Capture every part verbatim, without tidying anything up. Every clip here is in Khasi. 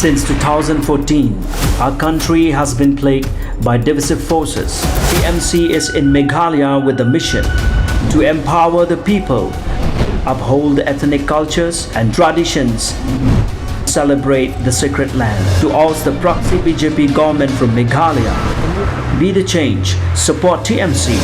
Since two thousand fourteen, our country has been plagued by divisive forces. T M C is in Meghalaya with the mission to empower the people, uphold ethnic cultures and traditions, celebrate the sacred land. To oust the proxy B J P government from Meghalaya, be the change, support T M C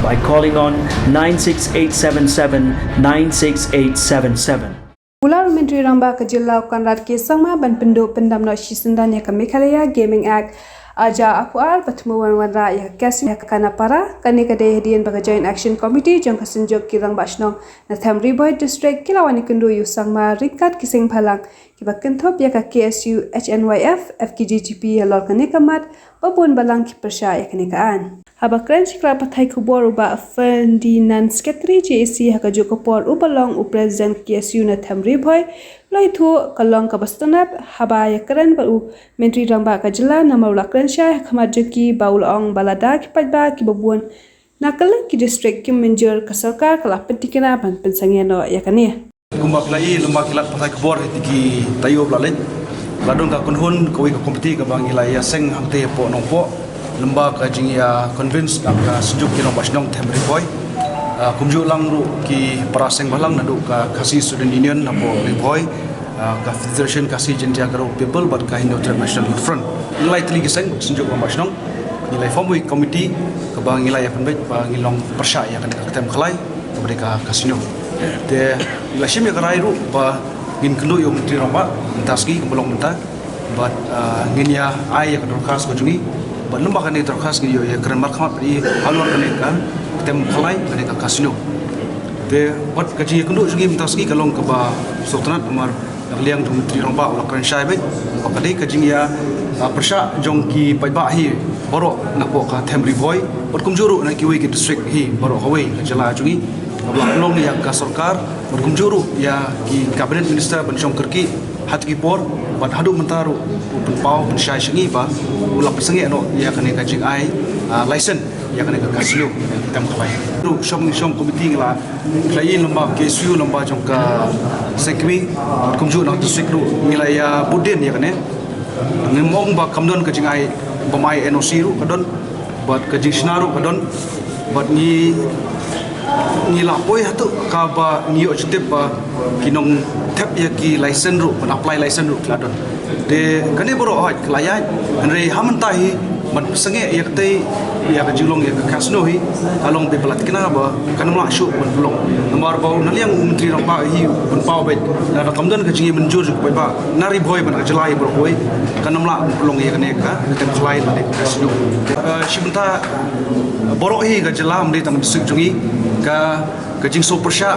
by calling on nine six eight seven seven nine six eight seven seven. Kular u Myntri Rangbah ka jylla u Conrad K Sangma ban pynduh pyndam noh shisyndon ïa ka Meghalaya Gaming Act ar hajar arphew ar ba thmu ban wanrah ïa ka casino ha Khanapara. Kane ka dei hadien ba ka Joint Action Committee jong ka Synjuk ki Rangbah Shnong na Them Ri Bhoi District ki la wan ïakynduh ïa u Sangma ryngkat ki seng bhalang kiba kynthup ïa ka K S U H N Y F F K J G P halor kane ka mat ba bun balang ki pyrshah ïa kane ka aiñ. Haba kren sha ki lad pathai khubor u Bah Ferdinand, Secretary J A C ha kajuh ka por uba long u President K S U na Them Ri Bhoi, u la ïathuh ka long kaba sngewtynnat haba ïakren bad u Myntri Rangbah ka jylla namar u la kren shai ha khmat jong ki ba u la ong ba lada ki paidbah kiba bun na kylleng ki district kim mynjur, ka sorkar ka la pyntikna ban pynsangeh noh ïa kane. Kumba phi la i lyngba ki lad pathai khubor ha ki taïew ba la leit, la don ka kynhun kawei ka komiti kaba ngi la ïaseng hangtei hapoh Nongpoh lyngba ka jingïa convince na ka Synjuk ki Rangbah Shnong Them Ri Bhoi. Ah, kumjuh lang ruh ki para seng bhalang naduh ka Khasi Student Union hapoh Ri Bhoi, ah, ka Federation Khasi Jaintia Garo People bad ka Hynñiewtrep National Youth Front. Ngi lai tylli ki seng, Synjuk Rangbah Shnong, ngi lai form wei komiti kaba ngi la ïa pynbeit ba ngi long pyrshah ïa kane ka ktien khalai kaba dei ka casino. Te ngi la shim ïa ka rai ruh ba ngin kynduh ïa u Myntri Rangbah mynta sngi kaba long mynta bad, ah, ngin ïa ai ïa ka dorkhas ka jong ngi bad lyngba kane ka dorkhas ngin ïoh ïa kren markhmat bad i halor kane ka ktien khalai kane ka casino. Te bad ka jingïakynduh jong ngi mynta sngi ka long kaba sngewtynnat namar na ka liang jong u Myntri Rangbah u la kren shai beit ba ka dei ka jingïa, ah, pyrshah jong ki paidbah hi baroh napoh ka Them Ri Bhoi bad kumjuh ruh na kiwei ki district hi baroh kawei ka jylla jong ngi kaba la pynlong ïa ka sorkar bad kumjuh ruh ïa ki cabinet minister ban shong kyrkieh ha kito ki por bad haduh mynta ruh u pynpaw pynshai sha ngi ba u la pynsangeh noh ïa kane ka jingai, ah, license ïa kane ka casino Them Khalai. Ruh shong ngi shong komiti ngi la, ngi la i lyngba K S U lyngba jong ka seng kmie, kumjuh na ka district ruh ngi la ïa bud dien ïa kane. Ngim ong ba kam don ka jingai bym ai N O C ruh ka don bad ka jingshna ruh ka don bad ngi, ngi la poi hato kaba ngi ïoh jingtip ba ki nongthep ïa ki license ruh ban apply license ruh ki la don. Te kane baroh hoi ki la ïaid, hynrei ha mynta hi ban pynsangeh ïa katei ïa ka jinglong ïa ka casino hi ka long beit ba la tikna ba kan ym lah shuh ban pynlong. Namar ba na liang u Myntri Rangbah hi u pynpaw beit lada kam don ka jingïamynjur jong ki paidbah na Ri Bhoi bad na ka jylla hi baroh kawei kan ym lah ban pynlong ïa kane ka ktien khalai lane ka casino. Eh, shi bynta baroh hi ka jylla, ym dei tang district jong ngi, ka ka jingsngew pyrshah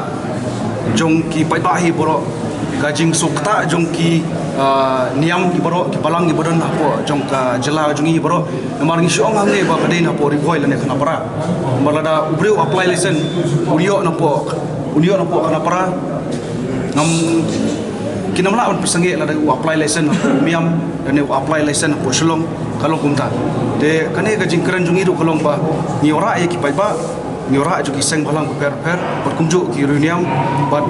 jong ki paidbah hi baroh, ka jingsngew ktah jong ki, ah, niam hi baroh, ki balang hi ba don hapoh jong ka jylla jong ngi hi baroh. Namar ngi shu ong hangne ba ka dei na hapoh Ri Bhoi lane Khanapara. Namar lada u briew apply license un ïoh na hapoh, un ïoh na hapoh Khanapara, ngam, kin ym lah ban pynsangeh lada u apply license hapoh Umiam lane u apply license hapoh Shillong, ka long kumta. Te kane ka jingkren jong ngi ruh ka long ba ngi wanrah ïa ki paidbah, ngi wanrah jong ki seng bhalang bapher bapher bad kumjuh ki riewniam bad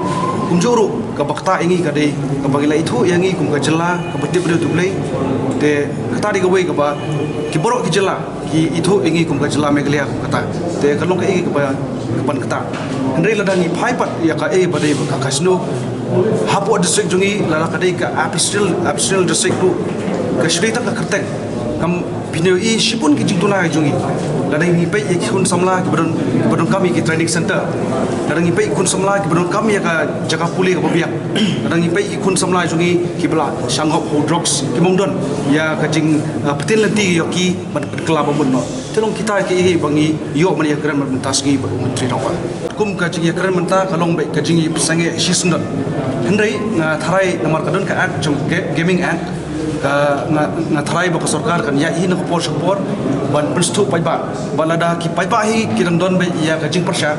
kumjuh ruh kaba ktah ïa ngi ka dei kaba ngi la ithuh ïa ngi kum ka jylla kaba tip briew tip Blei. Te kata dei kawei kaba ki baroh ki jylla ki ithuh ïa ngi kum ka jylla Meghalaya kum kata. Te ka long kaei kaba, kaban ktah. Hynrei lada ngi phai pat ïa kaei ba dei ka casino hapoh district jong ngi, lada ka dei ka Aboriginal, Aboriginal district ruh, ka shu dei tang ka kyrteng. Kam, phin ïohi shibun ki jingduna jong ngi. Lada ngi peit ïa ki khun samla kiba don, kiba donkam ïa ki training center, lada ngi peit ki khun samla kiba donkam ïa ka jaka pule kaba biang, lada ngi peit ki khun samla jong ngi kiba la shah ngop ha u drugs, kim don ïa ka jing, ah, pynlong lynti ïa ki ban pynkylla ba mut noh. Te long kita kiei ba ngi ïoh ban ïakren mynta sngi bad u Myntri Rangbah. Kum ka jingïakren mynta ka long beit ka jingïapynsangeh shisyndon. Hynrei nga tharai namar ka don ka Act jong Ga-, Gaming Act, ka nga, nga tharai ba ka sorkar kan ïaid hi na ka por sha ka por ban pynsngewthuh paidbah. Ba lada ki paidbah hi ki dang don beit ïa ka jingpyrshah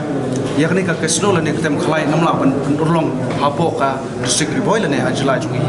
ïa kane ka casino lane ka ktien khalai, ym lah ban pynurlong hapoh ka district Ri Bhoi lane ha jylla jong ngi.